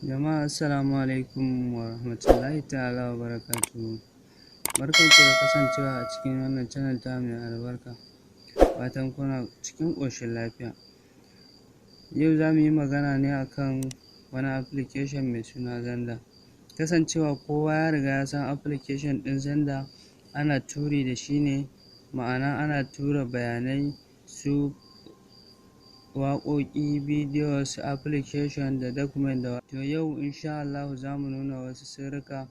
Jama'a, assalamu alaikum wa rahmatullahi ta'ala wa barakatuhu. Barkanku da kasancewa a cikin wannan channel tamu mai albarka. Fatan kuna cikin ƙoshin lafiya. Yau za mu yi magana ne akan wani application mai suna Xender. Kasancewa kowa ya riga ya san application ɗin Xender, ana turi da shi ne, ma'ana ana tura bayanai, su waƙoƙi, videos, application da document da. To, yau insha Allahu za mu nuna wasu sirrika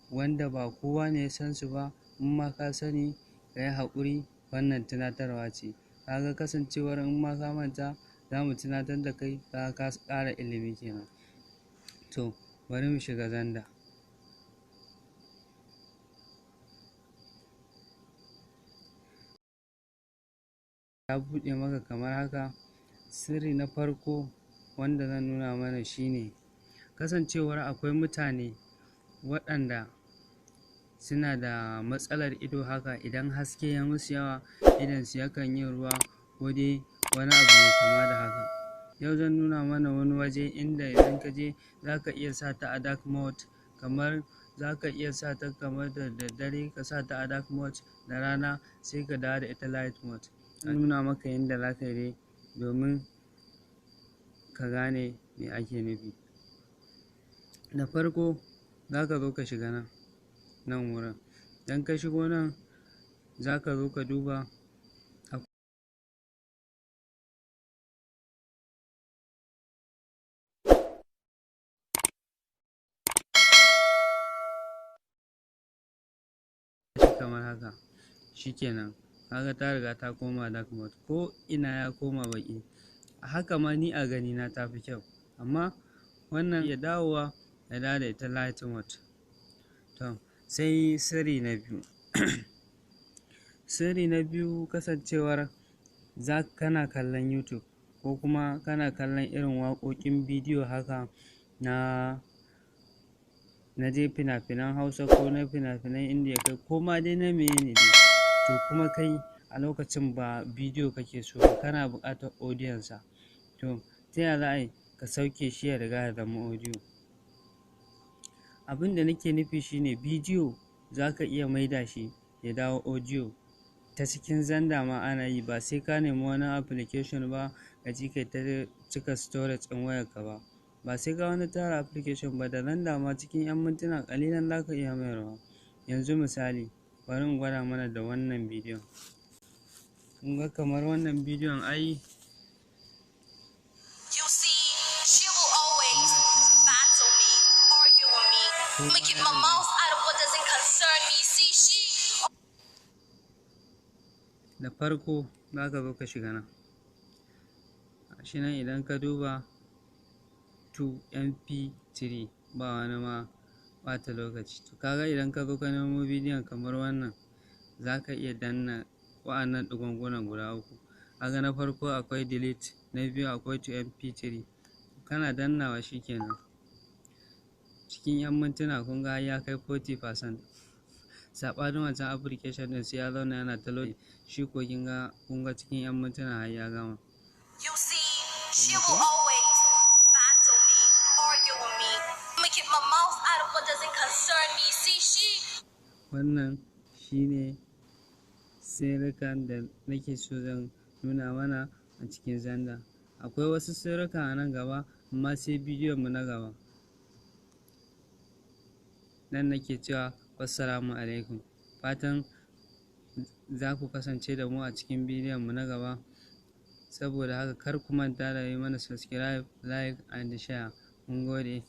wanda ba kowa ne ya san su ba. In ma ka sani, ka yi haƙuri, wannan tunatarwa ce. Ka ga kasancewar in ma ka manta, za mu tunatar da kai, ka ga ka ƙara ilimi kenan. To, bari mu shiga Xender. Ya buɗe maka kamar haka. Sirri na farko wanda zan nuna mana shine kasancewar akwai mutane waɗanda suna da matsalar ido haka, idan haske ya musu yawa, idonsu yakan yin ruwa ko dai wani abu mai kama da haka. Yau zan nuna mana wani waje inda idan ka je za ka iya sa ta a dark mode, kamar za ka iya sa ta kamar da daddare ka sa ta a dark mode, da rana sai ka dawo da ita light mode. Zan nuna maka yanda za ka yi dai domin ka gane me ake nufi. Da farko za ka zo ka shiga nan, nan wurin. Idan ka shigo nan, za ka zo ka duba kamar haka. Shikenan, kaga ta riga ta koma dark mode, ko ina ya koma baƙi. A haka ma ni a ganina ta fi kyau, amma wannan ya dawowa ya dawo da ita light mode. To, sai sirri na biyu. Sirri na biyu, kasancewar za kana kallon YouTube ko kuma kana kallon irin waƙoƙin bidiyo haka na dai fina-finan Hausa ko na fina-finan Indiya, kai ko ma dai na meye ne dai. To, kuma kai a lokacin ba bidiyo kake so ba, kana buƙatar audio sa. To, ta ya za a yi ka sauke shi ya riga ya zama audio? Abin da nake nufi shine bidiyo za ka iya maida shi ya dawo audio ta cikin Xender ma ana yi, ba sai ka nemi wani application ba ka je kai ta cika storage ɗin wayarka ba. Ba sai ka wani tara application ba, da Xender ma cikin 'yan mintuna ƙalilan za ka iya mayarwa. Yanzu misali, bari in gwada mana da wannan bidiyon. Kun ga kamar wannan bidiyon ai. You see, she will always battle me, argue with me, make my mouth out of what doesn't concern me. See, she Da farko za ka zo ka shiga nan. Gashi nan, idan ka duba to MP3, ba wani ma ɓata lokaci. To, ka ga idan ka zo ka nemo bidiyon kamar wannan, za ka iya danna wa'annan ɗigongunan guda uku. Ka ga na farko akwai delete, na biyu akwai to MP3. Kana dannawa shikenan. Cikin 'yan mintuna kun ga har ya kai 40%. Saɓanin wancan application ɗin, sai ya zauna yana ta loading, shi ko kun ga cikin 'yan mintuna har ya gama. You see, she will always battle me, argue with me, make my mouth out of what doesn't concern me. See, she Wannan shine sirrikan da nake so zan nuna mana a cikin Xender. Akwai wasu sirrika a nan gaba, amma sai bidiyon mu na gaba. Nan nake cewa wassalamu alaikum. Fatan za ku kasance da mu a cikin bidiyon mu na gaba. Saboda haka kar ku manta da yi mana subscribe, like and share. Mun gode.